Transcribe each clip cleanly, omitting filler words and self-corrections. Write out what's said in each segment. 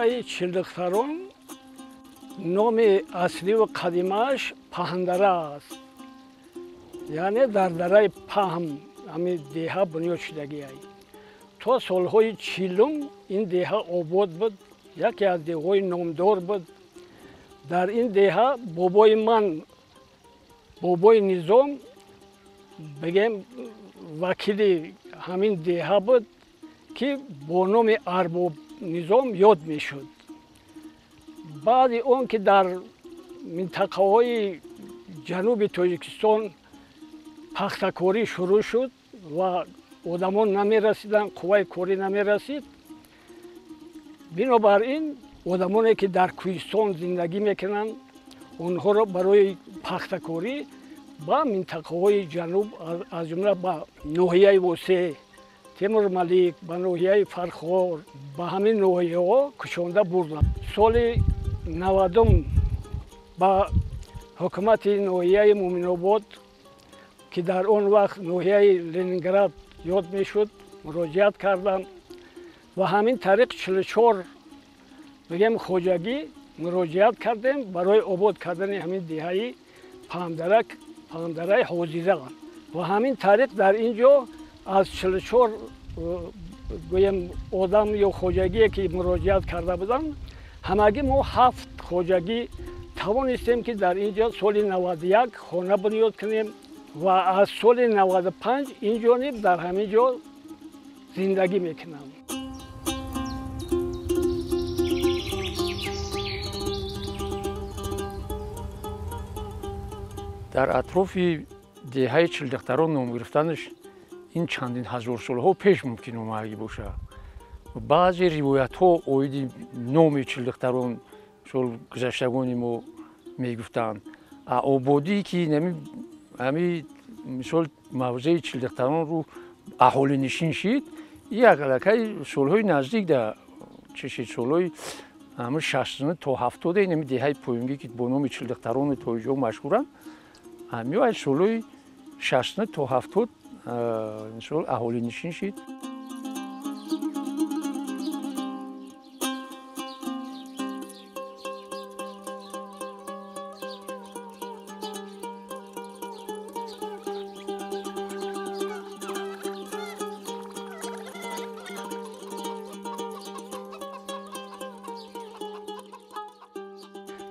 Деҳаи Чилдухтарон номи аслию қадимааш Паҳндара аст, яъне дар дараи Паҳм ҳамин деҳа бунёд шудагиай. То солҳои 40-ум ин деҳа обод буд, яке аз деҳҳои номдор буд. Дар ин деҳа бобои ман, бобои Низом, бигем, вакили ҳамин деҳа буд, ки бо номи Арбоб Низом ёд мешуд. Баъди он ки дар минтақаҳои ҷануби Тоҷикистон пахтакорӣ шурӯъ шуд ва одамон намерасиданд, қувваи корӣ намерасид, бинобар ин одамоне ки дар кӯҳистон зиндагӣ мекунанд, онҳоро барои пахтакорӣ ба минтақаҳои ҷануб, аз ҷумла ба ноҳияи Восеъ, Темурмалик, ба ноҳияи Фархор, ба ҳамин ноҳияҳо кушонда бурданд. Соли 90-ум ба ҳукумати ноҳияи Муъминобод, ки дар он вақт ноҳияи Ленинград ёд мешуд, муроҷиат кардам ва ҳамин тариқ 44, бигем, хоҷагӣ муроҷиат кардем барои обод кардани ҳамин деҳаи Паҳндараи ҳозира. Ва ҳамин тариқ дар ин ҷо аз 44, гӯем, одам ё хоҷагие ки муроҷиат карда буданд, ҳамагӣ мо 7 хоҷагӣ тавонистем, ки дар ин ҷо соли 91 хона бунёд кунем ва аз соли 95 ин ҷониб дар ҳамин ҷо зиндагӣ мекунам. Дар атрофи деҳаи Чилдухтарон ном гирифтанаш ин чандин ҳазор солҳо пеш мумкин омадагӣ бошад. Баъзе ривоятҳо оиди номи Чилдухтарон сол гузаштагони мо мегуфтанд. А ободӣ ки ҳами мисол мавзеи Чилдухтаронро аҳолинишин шид, як аллакай солҳои наздик да чишид, солҳои ҳамин 60 то 70 инами деҳаи поёнгӣ, ки бо номи Чилдухтарону то ҷо машҳуранд, ҳамиё аз солҳои 60 то 70 мисол аҳолинишин шид.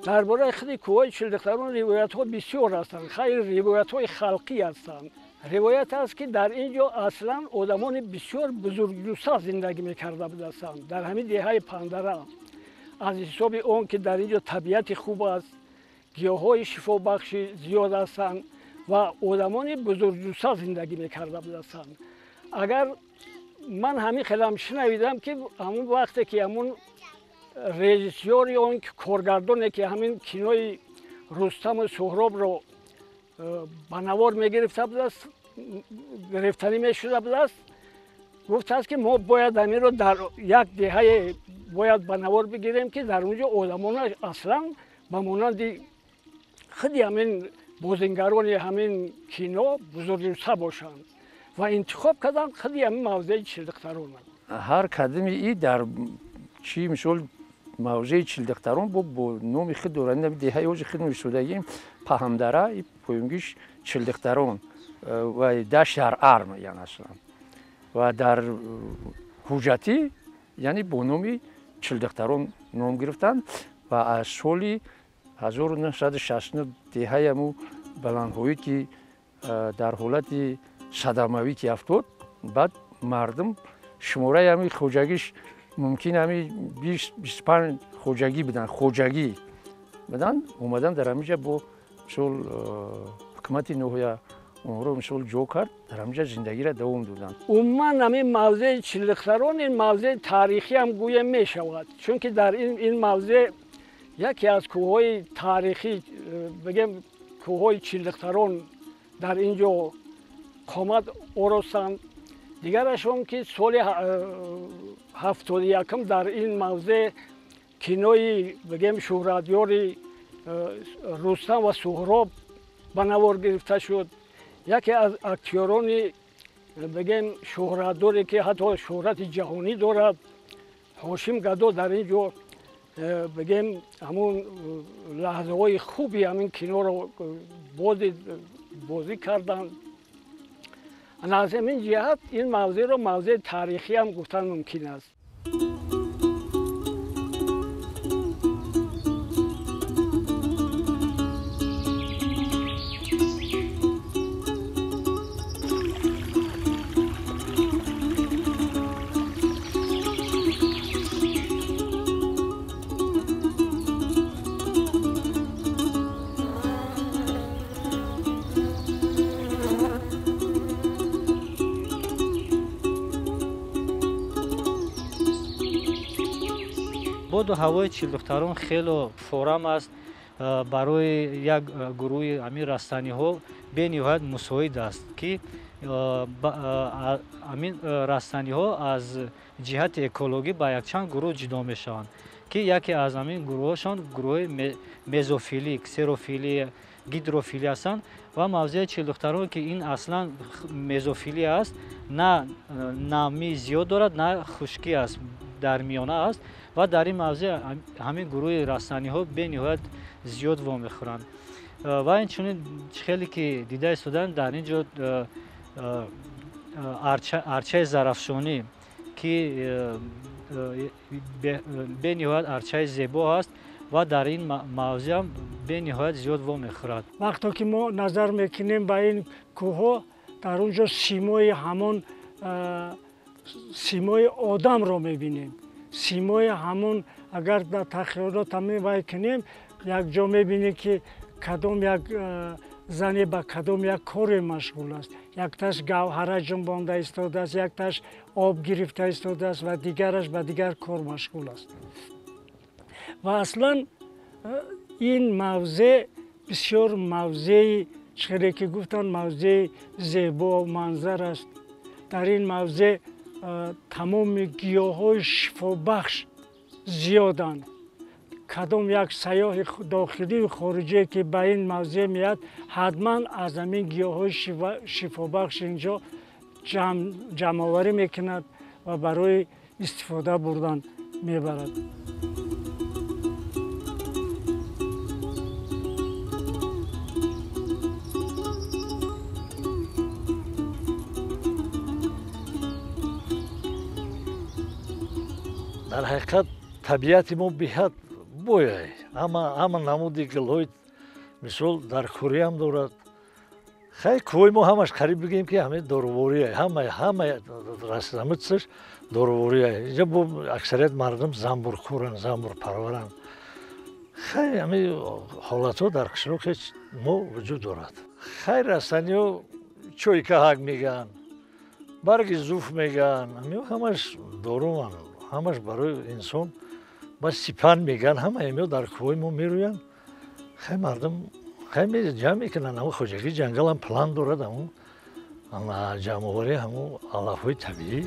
Дар бораи худи кӯҳҳои Чилдухтарон ривоятҳо бисёр ҳастанд, хайр, ривоятҳои халқӣ ҳастанд. Ривоят аст, ки дар ин ҷо аслан одамони бисёр бузургҷусса зиндагӣ мекарда будастанд дар ҳамин деҳаи Паҳндара. Аз ҳисоби он ки дар ин ҷо табиати хуб аст, гиёҳҳои шифобахши зиёд ҳастанд ва одамони бузургҷусса зиндагӣ мекарда будастанд. Агар ман ҳамин хелам шунавидам, ки ҳамон вақте ки ҳамон режиссёри он коргардоне ки ҳамин кинои Рустаму Суҳробро ба навор мегирифта будааст, гирифтанӣ мешуда будааст, гуфтааст, ки мо бояд ҳаминро дар як деҳае бояд ба навор бигирем, ки дар он ҷо одамон аслан ба монанди худи ҳамин бозингарони ҳамин кино бузургҷусса бошанд, ва интихоб карданд худи ҳамин мавзеи Чилдухтарон. Ҳар кадами и дар чи мисол мавзеи Чилдухтарон бо номи худ дорад. Деҳаи ҳози худ истодагим Паҳндара, поёнгиш Чилдухтарон ва дашт дар Арм, яъне аслан ва дар ҳуҷҷатӣ, яъне бо номи Чилдухтарон ном гирифтанд ва аз соли 1969 деҳаи ҳаму баландҳоӣ, ки дар ҳолати садамавӣ ки афтод, баъд мардум шумораи ҳами хоҷагиш мумкин ҳами 20-25 хоҷагӣ буданд, хоҷагӣ буданд, омадан дар ҳамин ҷа бо мисол ҳукумати ноҳия онҳоро мисол ҷо кард, дар ҳамин ҷа зиндагиро давом доданд. Умуман ҳамин мавзеи Чилдухтарон ин мавзеи таърихӣ ҳам гӯя мешавад, чунки дар ин мавзеъ яке аз кӯҳҳои таърихӣ, бигем, кӯҳҳои Чилдухтарон дар ин ҷо қомат оростанд. Дигараш он ки соли 71-ум дар ин мавзеъ кинои, бигем, шӯҳратёри Рустам ва Суҳроб ба навор гирифта шуд. Яке аз актёрони, бигем, шӯҳратдоре, ки ҳатто шӯҳрати ҷаҳонӣ дорад, Ҳошим Гадо, дар ин ҷо бигем ҳамун лаҳзаҳои хуби ҳамин киноро бозӣ карданд. Аз ҳамин ҷиҳат ин мавзеъро мавзеи таърихӣ ҳам гуфтан мумкин аст. Боду ҳавои Чилдухтарон хело форам аст, барои як гурӯҳи ҳамин растаниҳо бениҳоят мусоид аст, ки ҳамин растаниҳо аз ҷиҳати экологӣ ба якчанд гурӯҳ ҷудо мешаванд, ки яке аз ҳамин гурӯҳҳошон гурӯҳи мезофилӣ, ксерофилӣ, гидрофилӣ ҳастанд ва мавзеи Чилдухтарон, ки ин аслан мезофилӣ аст, на намӣ зиёд дорад, на хушкӣ аст, дар миёна аст ва дар ин мавзеъ ҳамин гурӯҳи растаниҳо бениҳоят зиёд вомехӯранд. Ва инчунин хеле ки дида истодаем, дар ин ҷо арчаи Зарафшонӣ, ки бениҳоят арчаи зебо аст ва дар ин мавзеъ бениҳоят зиёд вомехӯрад. Вақто ки мо назар мекунем ба ин кӯҳҳо, дар он ҷо симои ҳамон симои одамро мебинем. Симои ҳамон агар дар тахёлот ҳамин вай кунем, якҷо мебинем, ки кадом як зане ба кадом як коре машғул аст. Якташ гавҳара ҷунбонда истодааст, якташ об гирифта истодааст ва дигараш ба дигар кор машғул аст. Ва аслан ин мавзеъ бисёр мавзеи, чӣ ки гуфтанд, мавзеи зебо манзар аст. Дар ин мавзеъ тамоми гиёҳҳои шифобахш зиёданд. Кадом як сайёҳи дохилию хориҷие, ки ба ин мавзеъ меяд, ҳатман аз ҳамин гиёҳҳои шифобахш инҷо ҷамъоварӣ мекунад ва барои истифода бурдан мебарад. Дар ҳақиқат табиати мо беҳад бояй. Ҳама намуди гулҳои мисол дар кӯриам дорад. Хай кӯҳои мо ҳамаш қариб бигӯем, ки ҳамаи доровория, ҳама расамитсаш доровория. Инҷа бо аксарият мардум занбурхӯранд, занбурпарваранд. Хай ҳамин ҳолатҳо дар қишлоқи мо вуҷуд дорад. Хай растаниҳо чойкаҳак мегӯянд, барги зуф мегӯянд, ҳамин ҳамаш доруванд, ҳамаш барои инсон ба сипан мегӯянд, ҳама имё дар кӯҳои мо мерӯянд. Хай мардум хай ҷамъ мекунанд, ҳамун хоҷагии ҷангалам план дорад, ҳамун ҷамъоварии ҳамун алафҳои табиӣ.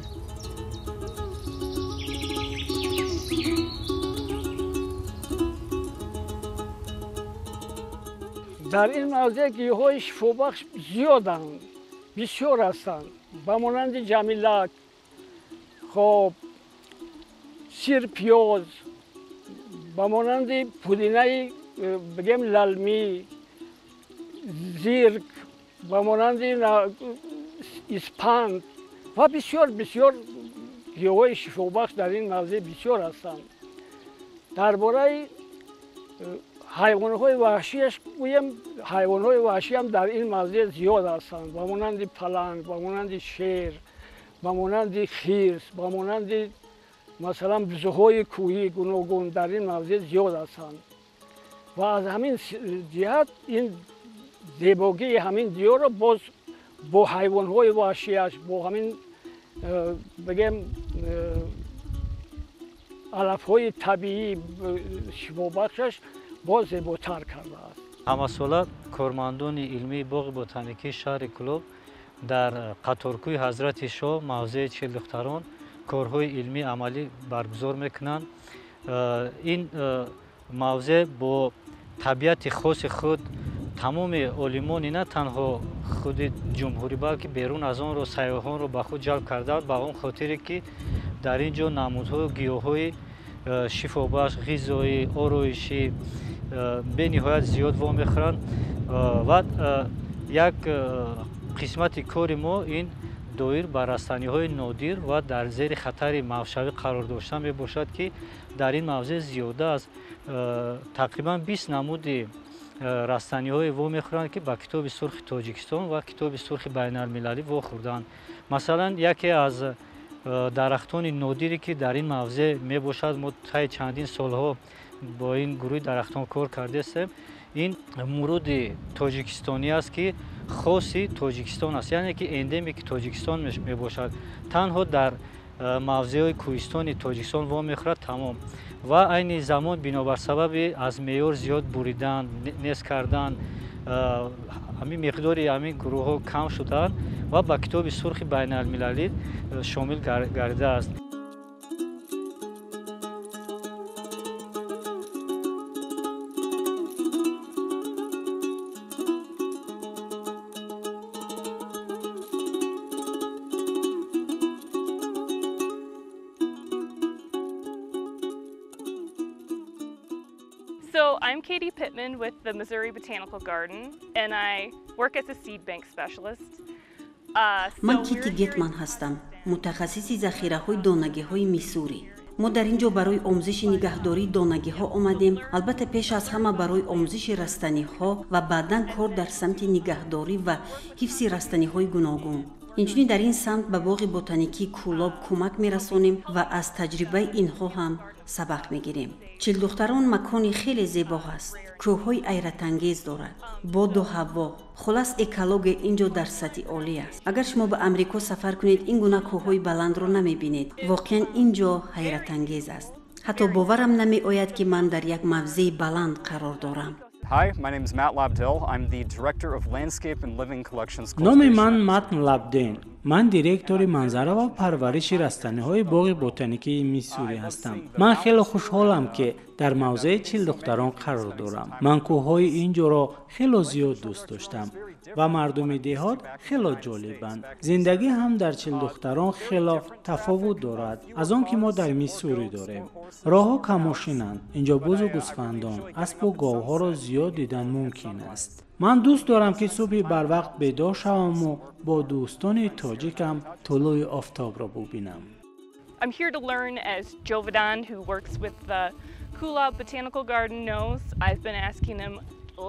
Дар ин мавзеъ гиёҳҳои шифобахш зиёданд, бисёр ҳастанд, ба монанди ҷамилак, хоб, сирпиёз, ба монанди пудинаи бигем лалмӣ, зирк, ба монанди испанд ва бисёр бисёр гиёҳҳои шифобахш дар ин мавзеъ бисёр ҳастанд. Дар бораи ҳайвонҳои ваҳшиаш гӯем, ҳайвонҳои ваҳшиам дар ин мавзеъ зиёд ҳастанд, ба монанди паланг, ба монанди шер, ба монанди хирс, ба монанди масалан бузҳои кӯҳӣ гуногун дар ин мавзеъ зиёд ҳастанд. Ва аз ҳамин ҷиҳат ин зебогии ҳамин диёрро боз бо ҳайвонҳои ваҳшиаш, бо ҳамин бигем алафҳои табиӣ шифобахшаш боз зеботар кардааст. Ҳамасола кормандони илмии боғи ботаникии шаҳри Кӯлоб дар қаторкӯҳи Ҳазрати Шоҳ мавзеи Чилдухтарон корҳои илмии амалӣ баргузор мекунанд. Ин мавзеъ бо табиати хоси худ тамоми олимони на танҳо худи ҷумҳурӣ, балки берун аз онро сайёҳонро ба худ ҷалб кардаанд, ба он хотире ки дар ин ҷо намудҳою гиёҳҳои шифобахш, ғизоӣ, ороишӣ бениҳоят зиёд вомехӯранд ва як қисмати кори мо ин доир ба растаниҳои нодир ва дар зери хатари мавшавӣ қарор дошта мебошад, ки дар ин мавзеъ зиёда аз тақрибан 20 намуди растаниҳое вомехӯранд, ки ба Китоби сурхи Тоҷикистон ва Китоби сурхи байналмилалӣ вохӯрданд. Масалан, яке аз дарахтони нодире, ки дар ин мавзеъ мебошад, мо таи чандин солҳо бо ин гурӯҳи дарахтон кор кардастем, ин муруди тоҷикистонӣ аст, ки хоси Тоҷикистон аст, яъне ки эндемики Тоҷикистон мебошад. Танҳо дар мавзеъҳои кӯҳистони Тоҷикистон вомехӯрад, тамом. Ва айни замон бинобар сабаби аз меъёр зиёд буридан, нест кардан, ҳамин миқдори ҳамин гурӯҳҳо кам шуданд ва ба Китоби сурхи байналмилалӣ шомил гардидааст. So I'm Katie Pittman with the Missouri Botanical Garden, and I work as a seed bank specialist. Ман Кити Гетман ҳастам, мутахассиси захираҳои донагиҳои Миссури. Мо дар ин ҷо барои омӯзиши нигаҳдории донагиҳо омадем, албатта пеш аз ҳама барои омӯзиши растаниҳо ва баъдан кор дар самти нигаҳдорӣ ва ҳифзи растаниҳои гуногун. Инчунин дар ин самт ба боғи ботаникии Кӯлоб кӯмак мерасонем ва аз таҷрибаи инҳо ҳам сабақ мегирем. Чилдухтарон макони хеле зебо ҳаст, кӯҳҳои айратангез дорад, боду ҳаво, хулас экология ин ҷо дар сатҳи олӣ аст. Агар шумо ба Амрико сафар кунед, ин гуна кӯҳҳои баландро намебинед. Воқеан ин ҷо ҳайратангез аст. Ҳатто боварам намеояд, ки ман дар як мавзеи баланд қарор дорам. Hi, my name is Matt Lobdell. I'm the Director of Landscape and Living Collections. Номи ман Мат Лабден. Ман директори манзара ва парвариши растаниҳои боғи ботаникии Миссури ҳастам. Ман хеле хушҳолам, ки дар мавзеи Чилдухтарон қарор дорам. Ман кӯҳҳои ин ҷоро хело зиёд дӯст доштам ва мардуми деҳот хело ҷолибанд. Зиндагӣ ҳам дар Чилдухтарон хело тафовут дорад аз он ки мо дар Миссури дорем. Роҳҳо каммошинанд. Инҷо бузу гӯсфандон, аспу говҳоро зиёд дидан мумкин аст. Ман дӯст дорам, ки субҳи барвақт бедор шаваму бо дӯстони тоҷикам тулӯи офтобро бубинам. I'm here to learn, as Jovidan, who works with the Kulob Botanical Garden, knows. I've been asking him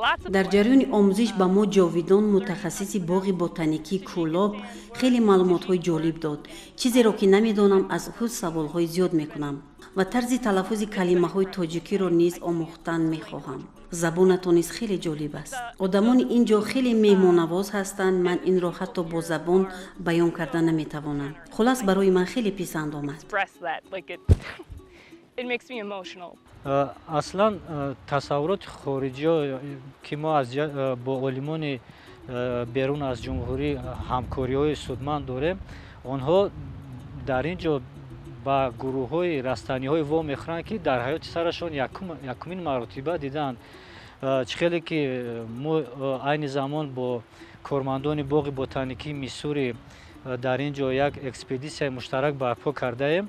lots of Дар ҷараёни омӯзиш ба мо Ҷовидон, мутахассиси боғи ботаникии Кӯлоб, хеле маълумотҳои ҷолиб дод. Чизеро, ки намедонам, аз ӯ саволҳои зиёд мекунам ва тарзи талаффузи калимаҳои тоҷикиро низ омӯхтан мехоҳам. Забонатон низ хеле ҷолиб аст. Одамони ин ҷо хеле меҳмоннавоз ҳастанд. Ман инро ҳатто бо забон баён карда наметавонам. Хулас, барои ман хеле писанд омад. Express that. Like it makes me emotional. Аслан тасаввуроти хориҷиё, ки мо аз бо олимони берун аз ҷумҳурӣ ҳамкориҳои судманд дорем, онҳо дар ин ҷо ба гурӯҳҳои растаниҳое вомехӯранд, ки дар ҳаёти сарашон якумин маротиба диданд. Чӣ хеле ки мо айни замон бо кормандони боғи ботаникии Миссури дар ин ҷо як экспедитсияи муштарак барпо кардаем,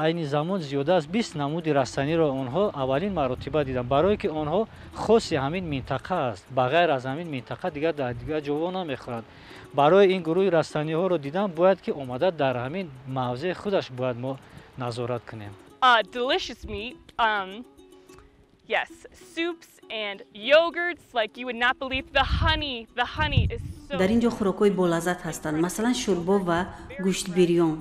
айни замон зиёда аз 20 намуди растаниро онҳо аввалин маротиба диданд, барое ки онҳо хоси ҳамин минтақа аст, ба ғайр аз ҳамин минтақа дигар дар дигар ҷо во намехӯранд. Барои ин гурӯҳи растаниҳоро дидан бояд ки омада дар ҳамин мавзеи худаш бояд мо назорат кунем. Delicious meat. Yes, soups and yogurts like you would not believe. The honey, the honey is so Дар ин ҷо хӯрокҳои болаззат ҳастанд, масалан, шӯрбо ва гӯштбирён.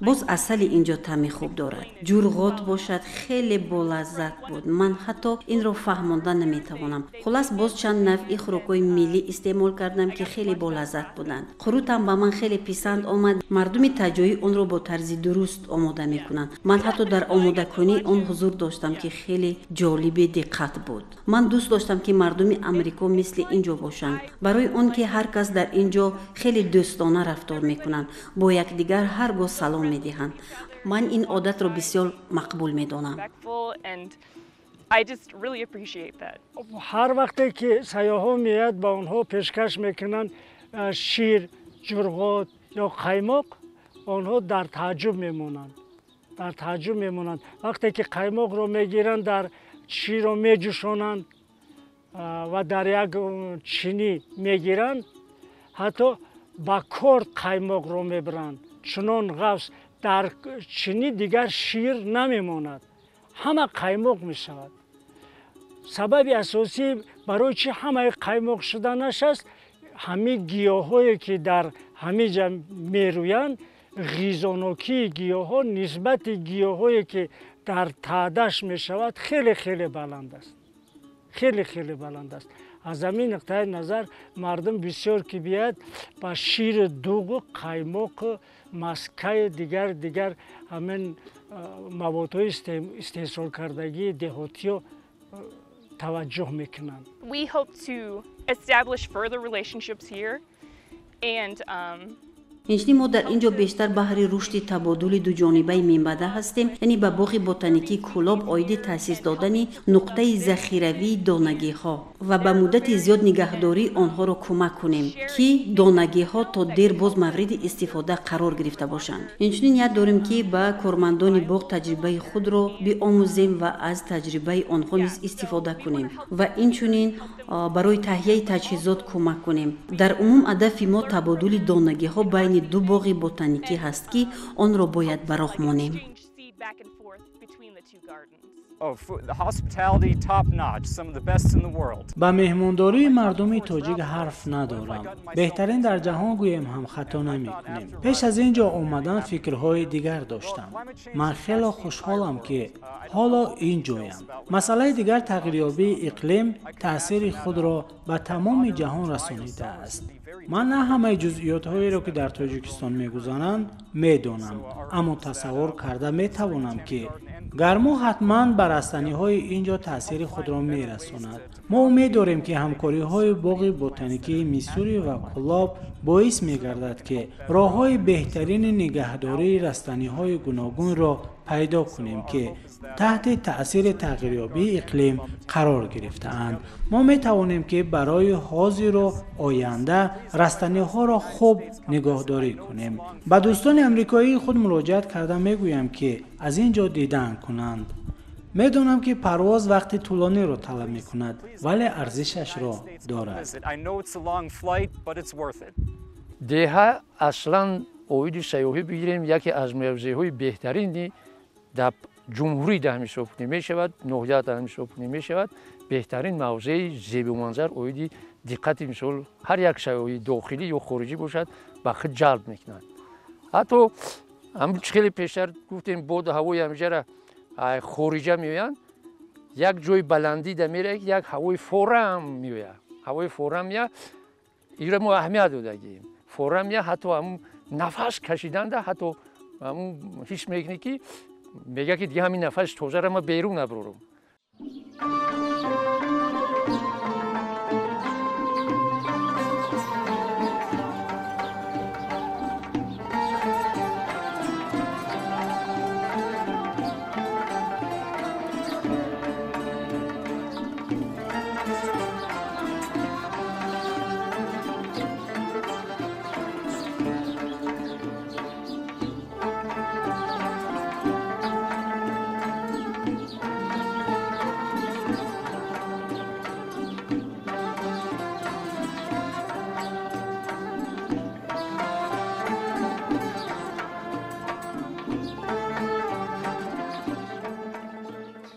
Боз асали ин ҷо таъми хуб дорад. Ҷурғот бошад, хеле болаззат буд. Ман ҳатто инро фаҳмонда наметавонам. Хулас, боз чанд навъи хӯрокҳои миллӣ истеъмол кардам, ки хеле болаззат буданд. Қурутам ба ман хеле писанд омад. Мардуми таҷоӣ онро бо тарзи дуруст омода мекунанд. Ман ҳатто дар омодакунии он ҳузур доштам, ки хеле ҷолиби диққат буд. Ман дӯст доштам, ки мардуми Амрико мисли ин ҷо бошанд, барои он ки ҳар кас дар ин ҷо хеле дӯстона рафтор мекунанд, бо якдигар ҳар гоҳ салом медиҳанд. Ман ин одатро бисёр мақбул медонам. Respectful, and I just really appreciate that. Ҳар вақте ки сайёҳон меояд, ба онҳо пешкаш мекунанд шир, ҷурғот ё қаймоқ, онҳо дар тааҷҷуб мемонанд. Дар тааҷҷуб мемонанд. Вақте ки қаймоқро мегиранд, дар ширро меҷӯшонанд ва дар як чинӣ мегиранд, ҳатто ба корд қаймоқро мебаранд. Чунон ғафз дар чинӣ дигар шир намемонад, ҳама қаймоқ мешавад. Сабаби асосӣ барои чӣ ҳамаи қаймоқ шуданаш аст, ҳамин гиёҳҳое ки дар ҳамин ҷа мерӯянд, ғизонокии гиёҳҳо нисбати гиёҳҳое ки дар таъдаш мешавад хеле хеле баланд аст, хеле хеле баланд аст. Аз ҳамин нуқтаи назар мардум бисёр ки биёяд ба шири дуғу қаймоқу маскаю дигар дигар ҳамин маводҳои истеҳсолкардагии деҳотиё таваҷҷӯҳ мекунанд. We hope to establish further relationships here and инчунин мо дар ин ҷо бештар баҳри рушди табодули дуҷонибаи минбаъда ҳастем, яъне ба боғи ботаникии Кӯлоб оиди таъсис додани нуқтаи захиравии донагиҳо ва ба муддати зиёд нигаҳдории онҳоро кӯмак кунем, ки донагиҳо то дер боз мавриди истифода қарор гирифта бошанд. Инчунин ният дорем, ки ба кормандони боғ таҷрибаи худро биомӯзем ва аз таҷрибаи онҳо низ истифода кунем ва инчунин барои таҳияи таҷҳизот кӯмак кунем. Дар умум ҳадафи мо табодули донагиҳо байни ду боғи ботаникӣ ҳаст, ки онро бояд ба роҳ монем. Ба меҳмондории мардуми тоҷик ҳарф надорам. Беҳтарин дар ҷаҳон гӯем ҳам хато намекунем. Пеш аз ин ҷо омадан фикрҳои дигар доштам. Ман хело хушҳолам, ки ҳоло ин ҷоям. Масъалаи дигар, тағйирёбии иқлим таъсири худро ба тамоми ҷаҳон расонидааст. Ман на ҳамаи ҷузъиётҳоеро, ки дар Тоҷикистон мегузаранд, медонам, аммо тасаввур карда метавонам, ки гармо ҳатман ба растаниҳои ин ҷо таъсири худро мерасонад. Мо умед дорем, ки ҳамкориҳои боғи ботаникии Миссури ва Кӯлоб боис мегардад, ки роҳҳои беҳтарини нигаҳдории растаниҳои гуногунро пайдо кунем, ки таҳти таъсири тағйирёбии иқлим қарор гирифтаанд. Мо метавонем, ки барои ҳозиру оянда растаниҳоро хуб нигоҳдорӣ кунем. Ба дӯстони амрикоии худ муроҷиат карда мегӯям, ки аз ин ҷо дидан кунанд. Медонам, ки парвоз вақти тӯлониро талаб мекунад, вале арзишашро дорад. Деҳа аслан оиди сайёҳӣ бигирем, яке аз мавзеъҳои беҳтарини дар ҷумҳурӣ даҳ ҳисоб кунӣ мешавад, ноҳия даҳ ҳисоб кунӣ мешавад, беҳтарин мавзеи зебоманзар оиди диққати мисол ҳар як сайёҳии дохилӣ ё хориҷӣ бошад ба худ ҷалб мекунад. Ҳатто ҳамн хеле пештар гуфтем, боду ҳавои ҳамиҷара хориҷа меоянд, як ҷои баландӣ да меравад, як ҳавои форам меояд. Ҳавои форам меояд, инро мо аҳамият додагием. Форам меояд, ҳатто ҳамун нафас кашиданда, ҳатто ҳамун ҳис мекунӣ, ки мегӯяд, ки дига ҳамин нафаси тозаро ман берун набурам.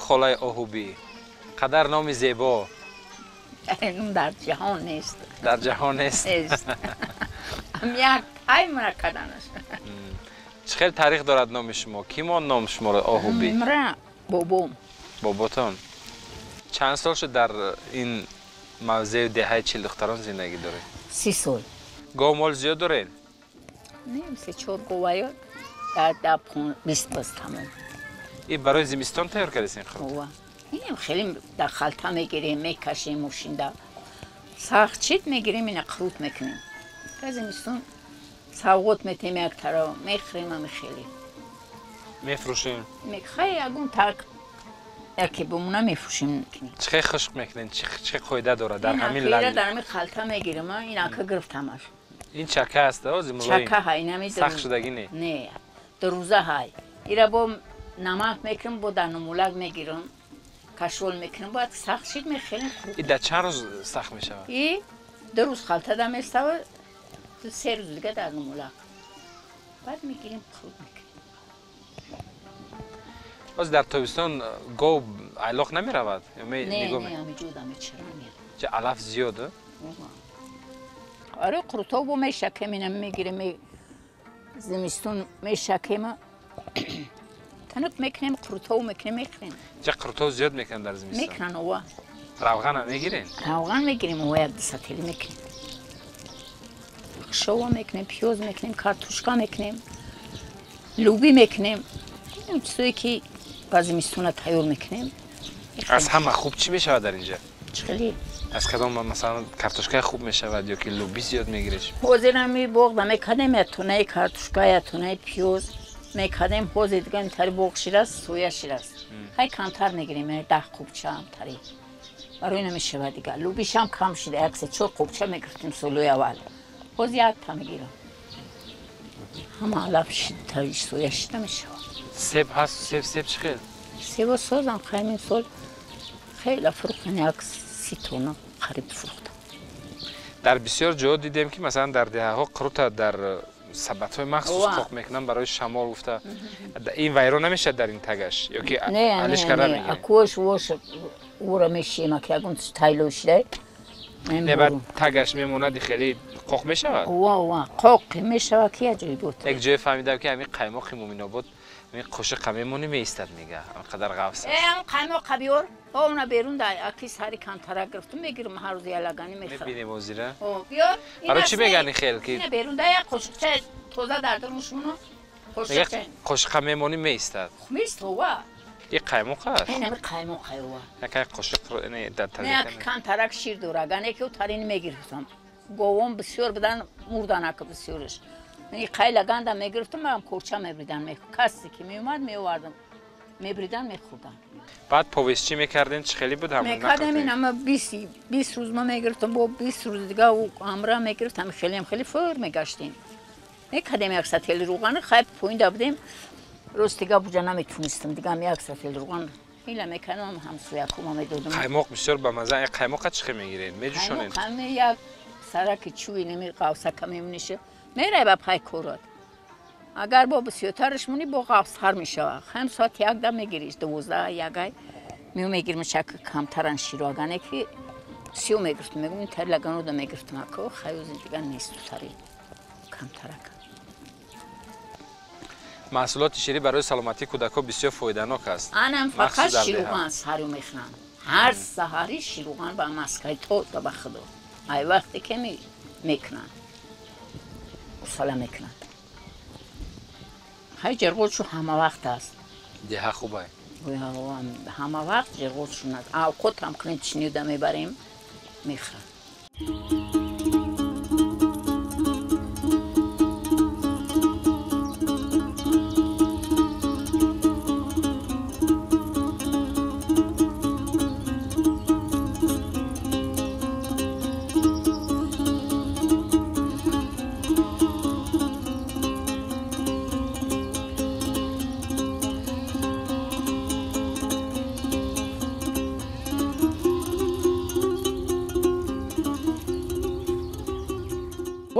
Холаи Оҳубӣ, қадар номи зебо. Ном дар ҷаҳон нест. Дар ҷаҳон нест. Нест. Як ай мара карданаш. Чӣ хел таърих дорад номи шумо? Кӣ мон ном шуморо Оҳубӣ? Мара бобом. Боботон. Чанд сол шуд дар ин мавзеи деҳаи Чилдухтарон зиндагӣ доред? 30 сол. Гов мол зиёд доред? Не, 3-4 говаё, дар 20 пас тамом. И барои зимистон тайёр кардед ин хӯрок? Инам хеле дар халта мегирем, мекашем мошинда. Сахт чит мегирем, ина қурут мекунем. Дар зимистон савғот метем як тараф, мехӯрем ами хеле. Мефурӯшем? Хай ягон так яке бимона мефурӯшем. Чӣ хел хушк мекунед? Чӣ қоида дорад дар ҳамин лал? Дар ҳамин халта мегирем, ин ака гирифтамаш. Ин чака аст, ози мулоим? Чака ҳай, инами сахт шудагӣ не? Не, ду рӯза ҳай. Ира бо намак мекунем, бо дар нумулак мегирам, кашол мекунем, бояд сахт шид мехелем. И дар чанд рӯз сахт мешавад? И 2 рӯз халта да месавад, 3 рӯз дига дар нумулак. Баъд мегирем, қурут мекунем. Боз дар тобистон гов айлоқ намеравад? Не, не, ҳамиҷо да мечаранем. Ча алаф зиёд? Оре, қурутҳо бо мешакем, ина мегирем, зимистон мешакем, танук мекунем, қурутҳо мекунем, мехӯрем. Ча қурутҳо зиёд мекунанд дар зимистон? Мекунанд, ова. Равғанам мегирен? Равған мегирем, ова як дусатели мекунем. Шова мекунем, пиёз мекунем, картошка мекунем, лӯбӣ мекунем. Чизое ки ба зимистона тайёр мекунем. Аз ҳама хуб чӣ мешавад дар инҷа? Чӣ хеле? Аз кадом, масалан, картошкаи хуб мешавад ё ки лӯбӣ зиёд мегиреш? Ҳозир ҳами боғ да мекардем, як тонаи картошка, як тонаи пиёз мекардем. Ҳозир дига интари боғ шираст, соя шираст. Хай камтар мегирем, 10 қубча ҳамтари. Барои намешавад дига. Лӯбишам кам шида, 1-4 қубча мегирифтем солҳои аввал. Ҳозир якта мегирам. Ҳама алаф шида, соя шида мешавад. Себ ҳаст? Себ чӣ хел? Себо созам, ҳамин сол хеле фурӯхтам, 30 тонна қариб фурӯхтам. Дар бисёр ҷоҳо дидем, ки масалан дар деҳаҳо қурута дар сабатҳои махсус қоқ мекунанд барои шамол гуфта. Ин вайрон намешавад дар ин тагаш ё ки алиш карда мегирем? Акош вош ӯра мешием, ки ягон тайло шида. Не, баъд тагаш мемонад, хеле қоқ мешавад? Ва, қоқ мешавад, ки як ҷой буд. Як ҷое фаҳмидам, ки ҳамин қаймоқи Муминобод ҳамин қошиқа мемонӣ, меистад, мега анқадар ғафс аст. Ҳам қаймоқа биёр, она берун да аки сари кантара гирифтум, мегирам ҳар рӯз ялагани мехӯрам. Мебинем озира. Биёр. Барои чӣ мегани хел ки? Ина берун да як қошиқча тоза дар даруншуно. Қошиқча. Қошиқа мемонӣ, меистад. Меист, ова. И қаймоқ аст? Ин ҳами қаймоқ ова. Як қошиқ не дар Не, як кантарак шир дора, гане ки тарин мегирифтам. Говон бисёр будан, мурдан ака бисёрш. Қай лаганда мегирифтам, ман курча мебридан, касе ки меомад меовардам, мебридан, мехӯрдам. Баъд повест чӣ мекардем, чӣ хеле буд ҳамон? Мекардем ин ама 20 рӯз ма мегирифтам, бо 20 рӯз дига ӯ ҳамра мегирифтам, хеле хеле фур мегаштем. Мекардем як сатели рӯған, хай поинда будем. Рост дига буҷа наметунистам, дига ҳам як сатели рӯған ила мекардам, ҳамсоякума медодам. Қаймоқ бисёр ба маза, қаймоқа чӣ хел мегиред? Меҷӯшонед? Қаймоқ як сараки чӯи неми қавсака мемониша. Мерай ба пай корот. Агар бо бисёртараш монӣ, бо ғафстар мешавад. Ҳам соати 1 да мегириш, 12 ягай мео мегирим, чак камтаран широ, агане ки сиё мегирифтам, мегум ин тари лагано да мегирифтам, ако хаёзи дига нест тари камтарак. Маҳсулоти ширӣ барои саломатии кӯдакҳо бисёр фоиданок аст. Анам фақат шируған сару мехӯрам. Ҳар саҳари шируған ба маскаи тоза ба худо. Ай вақте ки мекунанд. Усала мекунанд. Хай ҷирғочу ҳама вақт аст. Деҳа хубай. Ҳама вақт ҷирғочшун аст. Авқот ҳам кунем, чинида мебарем, мехӯрам.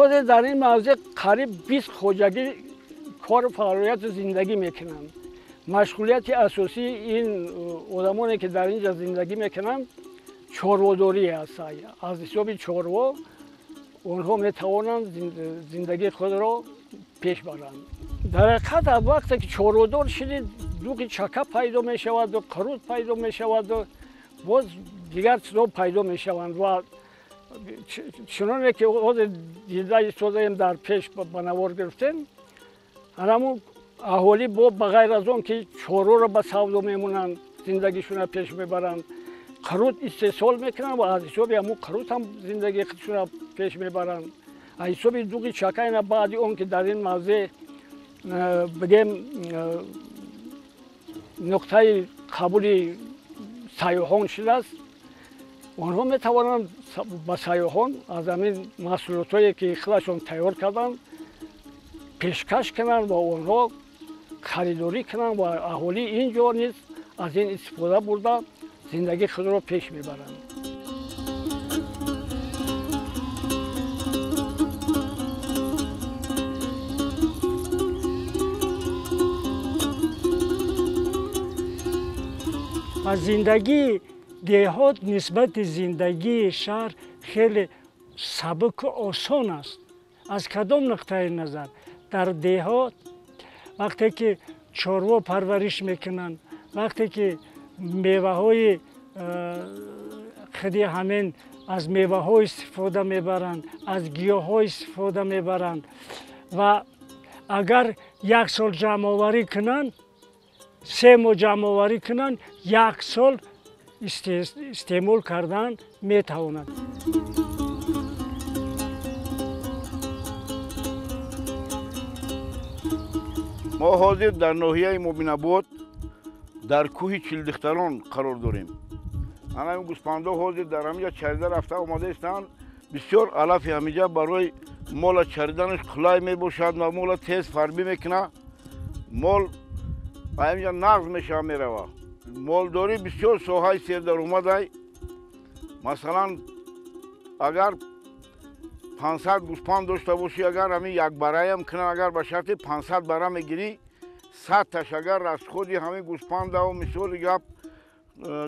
ҳозир дар ин мавзеъ қариб 20 хоҷагӣ кору фаъолияту зиндагӣ мекунанд. Машғулияти асосии ин одамоне ки дар ин ҷо зиндагӣ мекунанд чорводорӣ аст. Аз ҳисоби чорво онҳо метавонанд зиндагии худро пеш баранд. Дар ҳақиқат аз вақте ки чорводор шудид, дуғи чака пайдо мешаваду қурут пайдо мешаваду боз дигар чизҳо пайдо мешаванд ва чуноне ки ҳозир дида истодаем, дар пеш ба навор гирифтем, ҳамун аҳолӣ бо ба ғайр аз он ки чорворо ба савдо мемонанд, зиндагишонро пеш мебаранд, қурут истеҳсол мекунанд ва аз ҳисоби ҳамун қурут ҳам зиндагии худшонро пеш мебаранд. Аз ҳисоби дуғи чака ина баъди он ки дар ин мавзеъ бигем нуқтаи қабули сайёҳон шудааст, онҳо метавонанд ба сайёҳон аз ҳамин маҳсулотҳое ки худашон тайёр карданд пешкаш кунанд ва онҳо Харидорӣ кунанд ва аҳолии ин ҷо низ аз ин истифода бурда зиндагии худро пеш мебаранд. Ва зиндагии деҳот нисбати зиндагии шаҳр хеле сабуку осон аст. Аз кадом нуқтаи назар? Дар деҳот вақте ки чорво парвариш мекунанд, вақте ки меваҳои худи ҳамин аз меваҳо истифода мебаранд, аз гиёҳҳо истифода мебаранд ва агар як сол ҷамъоварӣ кунанд, 3 моҳ ҷамъоварӣ кунанд, як сол истеъмол кардан метавонанд. Мо ҳозир дар ноҳияи Мубинобод дар кӯҳи Чилдихтарон қарор дорем. Ана ин гӯспандо ҳозир дар ҳаминҷа чарида рафта омада истанд. Бисёр алафи ҳаминҷа барои мола чариданаш қулай мебошад ва мола тез фарбӣ мекунад. Мол ба ҳаминҷа нағз мешава мерава. Молдорӣ бисёр соҳаи сердаромадай. Масалан, агар 500 гӯспанд дошта бошӣ, агар ҳамин як бараям кунанд, агар ба шарти 500 бара мегирӣ, 100-таш агар расходи ҳамин гӯспандаву мисоли гап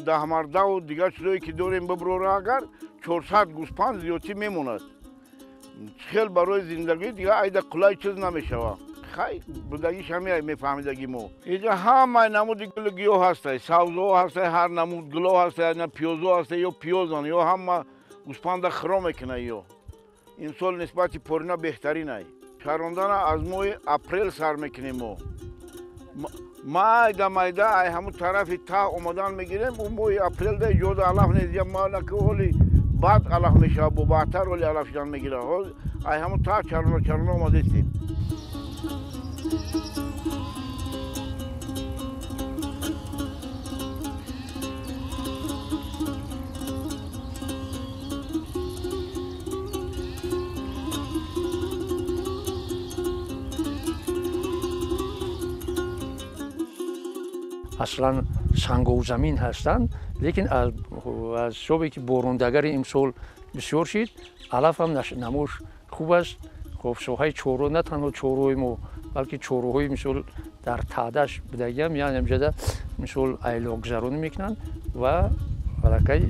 даҳмардаву дигар чизое ки дорем биброра, агар 400 гӯспанд зиёдтӣ мемонад. Хел барои зиндагӣ дигар айда қулай чиз намешава. Хай будагиш ҳамин мефаҳмидаги мо. Инҷа ҳамаи намуди гулу гиёҳ ҳастай, савзоҳо ҳастай, ҳар намуд гуло ҳастай, пиёзо ҳастай, ё пиёзан, ё ҳама гӯспанда хиро мекунад ё. Имсол нисбати порина беҳтарин ай. Чарондана аз моҳи апрел сар мекунем мо. Майда майда ай ҳамун тарафи таҳ омадан мегирем, ӯ моҳи апрелда иҷода алаф нест, манаки ҳоли баъд алаф мешавад, бо баъдтар ҳоли алаф шудан мегирад. Ай ҳамун таҳ чарона чарона омадастем. Аслан санговзамин ҳастанд, лекин аз ҳисобе ки борондагари имсол бисёр шид, алафам намош хуб аст. Хоб соҳаи чорво на танҳо чорвои мо, балки чорвоҳои мисол дар таъдаш будагиам, яъне ҳамҷода мисол айлоқгузаронӣ мекунанд ва аллакай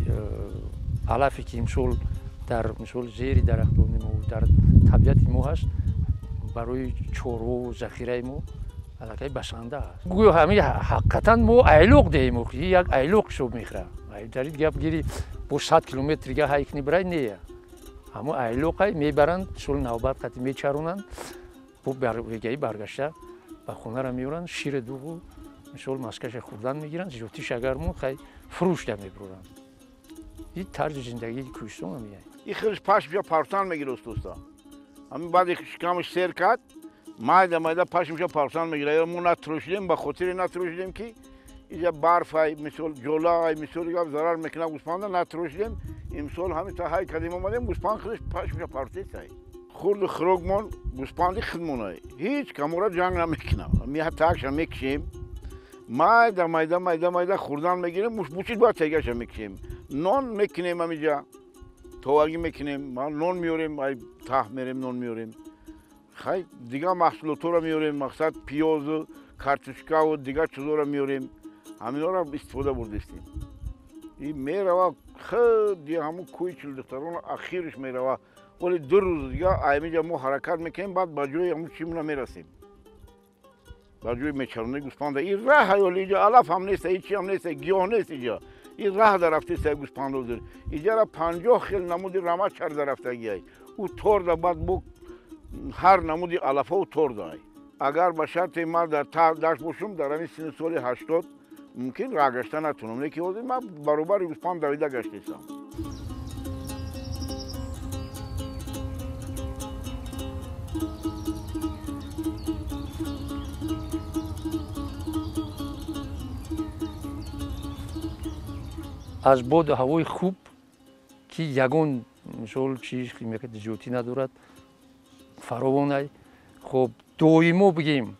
алафе ки имсол дар мисол зери дарахтони мо, дар табиати мо ҳаст, барои чорвову захираи мо аллакай басанда аст. Гӯё ҳамин ҳақиқатан мо айлоқ деҳем, як айлоқ ҳисоб мехӯрад. Дар ин гап гири бо 100 километр дига ҳайк нибарай не. Ҳамон айлоқай мебаранд, соли навбат қати мечаронанд, бо вегаи баргашта ба хонара меоранд, шири дуғу мисол маскаша хӯрдан мегиранд, зиёдтиш агар мон хай фурӯшда мебуранд. Ин тарзи зиндагии кӯҳистон ҳамин. Ин хелш пашмша партан мегирад устоста. Ҳамин баъди шикамаш сер кард, майда майда пашмша партан мегирад. Мо натрошидем, ба хотире натрошидем ки инҷа барфай, мисол ҷолаай, мисоли гап зарар мекунад гӯспанда, натрошидем. Имсол ҳамин та ҳай кардем омадем, гӯспанд худаш пашмша партесай. Хурду хӯрокмон гӯспанди худмонай. Ҳеҷ камора ҷанг намекунам. Меҳатакша мекушем. Майда майда майда майда хӯрдан мегирем, мушбучид бояд тегаша мекушем. Нон мекунем ҳаминҷа, товагӣ мекунем, нон меорем, ай таҳ мерем нон меорем. Хай дигар маҳсулотҳоро меорем, мақсад пиёзу, картошкаву дигар чизҳоро меорем. Ҳаминҳоро истифода бурдастем. Ин мерава худи ҳамун кӯҳи Чилдихтарон ахираш мерава. Вале 2 рӯз дигар ҳаминҷа мо ҳаракат мекунем, баъд ба ҷои ҳамун чимона мерасем. Ба ҷои мечаронаи гӯспанда. Ин раҳ ҳаёли инҷа алаф ҳам нест, ҳеҷ чӣ ҳам нест, гиёҳ нест инҷа. Ин раҳ дарафтест гӯспандозир. Инҷара 50 хел намуди рама чар дарафтагиай. Ӯ торда баъд бо ҳар намуди алафҳо ӯ тордаай. Агар ба шарте ман дар дашт бошум, дар ҳамин синни соли 80 мумкин раҳ гашта натунам, лекин ҳозир ман баробари гӯспанд давида гаштестам. Аз боду ҳавои хуб ки ягон мисол чиз зиёдтӣ надорад, фаровонай. Хоб доимо бигем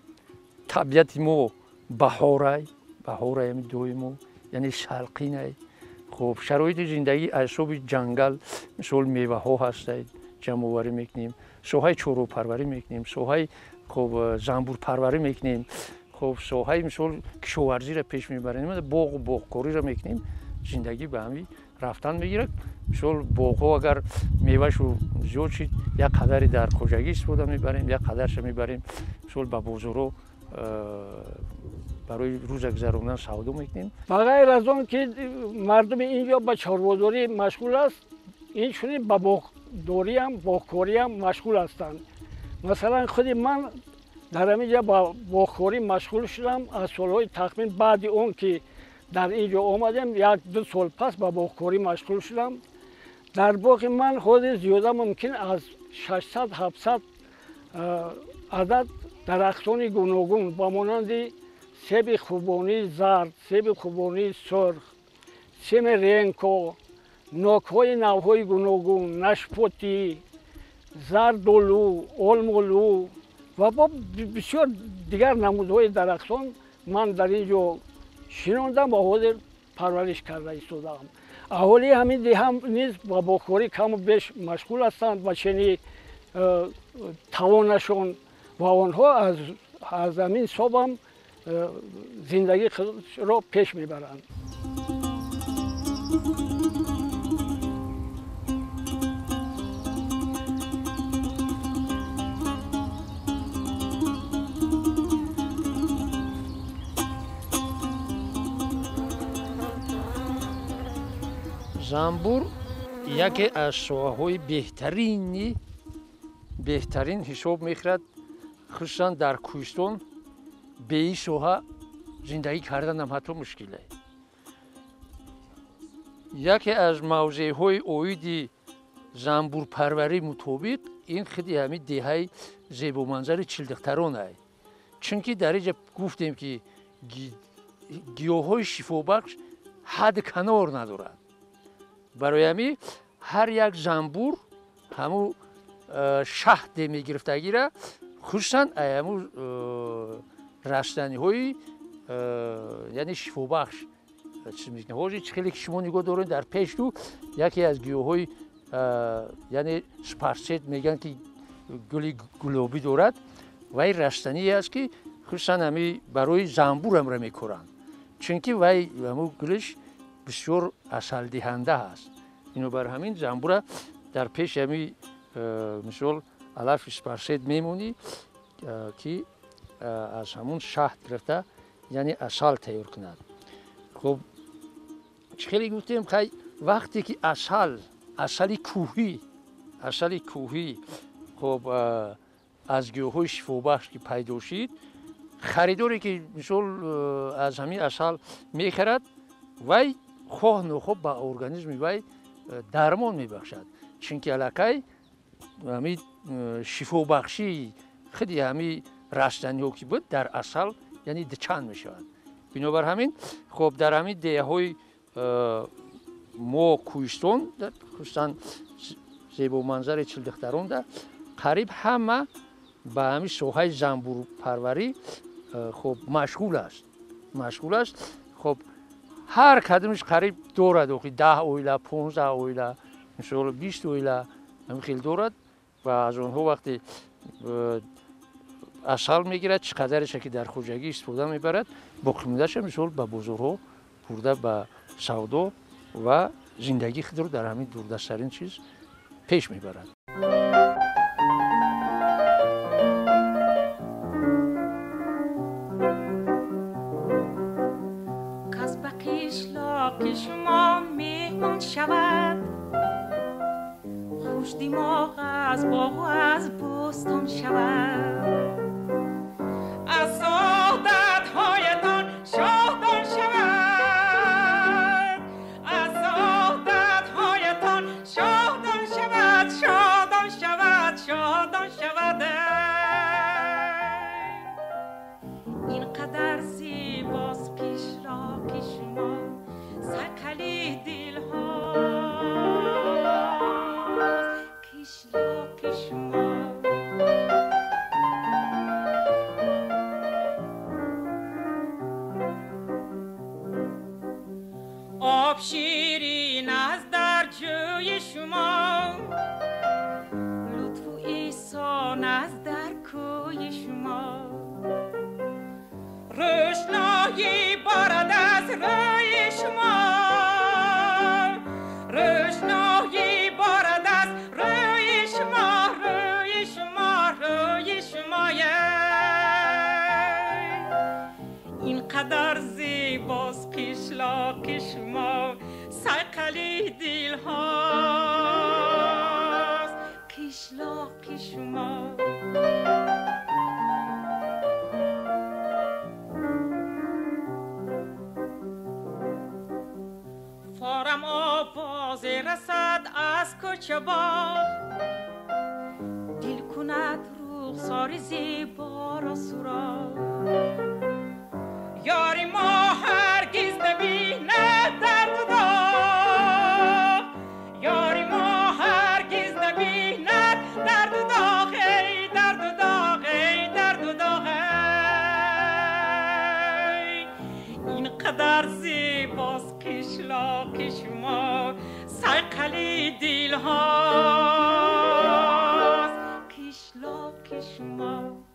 Табиати мо баҳорай, баҳорай ами доимо, яъне салқинай. Хуб, шароити зиндагӣ аз ҳисоби ҷангал, мисол меваҳо ҳастад, ҷамъоварӣ мекунем, соҳаи чорвопарварӣ мекунем, соҳаи хуб занбурпарварӣ мекунем, хуб соҳаи мисол кишоварзиро пеш мебарем, боғу боғкориро мекунем. Зиндагӣ ба ҳамин рафтан мегирад. Мисол боғҳо агар мевашу зиёд шид, як қадаре дар хоҷагӣ истифода мебарем, як қадарша мебарем мисол ба бозорҳо барои рӯза гузарондан савдо мекунем. Ба ғайр аз он ки мардуми ин ҷо ба чорводорӣ машғул аст, инчунин ба боғдориам, боғкориам машғул ҳастанд. Масалан, худи ман дар ҳамин ҷо ба боғкорӣ машғул шудам аз солҳои тахмин баъди он ки дар ин ҷо омадем, 1-2 сол пас ба боғкорӣ машғул шудам. Дар боғи ман ҳозир зиёда мумкин аз 600-700 адад дарахтони гуногун ба монанди себи хубонии зард, себи хубонии сурх, семеренко, нокҳои навъҳои гуногун, нашпотӣ, зардолу, олмолу ва бо бисёр дигар намудҳои дарахтон ман дар ин ҷо шинондам ва ҳозир парвариш карда истодаам. Аҳолии ҳамин деҳа низ ба боғкорӣ каму беш машғул ҳастанд ба чени тавонашон ва онҳо аз ҳамин ҳисобам зиндагии худро пеш мебаранд. Занбур яке аз соҳаҳои беҳтарин ҳисоб мехӯрад, хусусан дар кӯҳистон. Бе ин соҳа зиндагӣ карданам ҳатто мушкил аст. Яке аз мавзеъҳои оиди занбурпарварӣ мутобиқ ин худи ҳамин деҳаи зебоманзари Чилдихтарон аст. Чунки дар инҷа гуфтем ки гиёҳҳои шифобахш ҳад канор надорад. Барои ҳамин ҳар як занбур ҳамун шаҳде мегирифтагира, хусусан ҳамун растаниҳои яъне шифобахш чиз мекунад. Ҳозир чӣ хеле ки шумо нигоҳ доред дар пешту яке аз гиёҳҳои яъне спарсет мегӯянд ки гули гулобӣ дорад ва ин растание аст ки хусусан ҳамин барои занбур ҳамра мекоранд, чунки вай ҳамун гулиш бисёр асалдиҳанда аст. Бинобар ҳамин занбура дар пеши ҳамин мисол алафи спарсет мемонӣ ки аз ҳамун шаҳд гирифта яъне асал тайёр кунад. Хуб, чӣ хеле гуфтем, хай вақте ки асал, асали кӯҳӣ хуб аз гиёҳҳои шифобахш ки пайдо шид, харидоре ки мисол аз ҳамин асал мехарад, вай хоҳ нохоҳ ба организми вай дармон мебахшад, чунки аллакай ҳамин шифобахшии худи ҳамин растаниҳо ки буд дар асал яъне дучанд мешавад. Бинобар ҳамин хуб дар ҳамин деҳаҳои мо кӯҳистон, хусусан зебоманзари Чилдихтаронда қариб ҳама ба ҳамин соҳаи занбурпарварӣ хуб машғул аст. Хуб ҳар кадомиш қариб дорад охи 10 оила, 15 оила, мисол 20 оила ҳамин хел дорад ва аз онҳо вақте асал мегирад, чӣ қадареша ки дар хоҷагӣ истифода мебарад, боқимондаша мисол ба бозорҳо бурда ба савдо ва зиндагии худро дар ҳамин дурдасттарин чиз пеш мебарад. Кас ба қишлоқи шумо меҳмон шавад, хушдимоғ аз боғу аз бӯстон шавад. Аз содатҳоятон шодон шавад, аз содатҳоятон шодон шавад, шодон шавад, шодон шавад. Ин қадар зебост қишлоқи шумо, сайқали дилҳо қишлоқи шумо. شما، لطف و احسان از در کوی شما. روشنایی بارد از روی شما، روشنایی بارد از روی شما، روی شما، روی شما. اینقدر زیباست قشلاق شما، صیقل دل هاست قشلاق شما. فارم آواز رسد از کوچه باغ، دل کند رخسار زیبا را سراغ. یاری ما هرگز نبیند درد و داغ، یاری ما هرگز نبیند درد و داغ، ای درد و داغ، ای درد و داغ. اینقدر زیباست قشلاق شما، صیقل دل هاست قشلاق شما.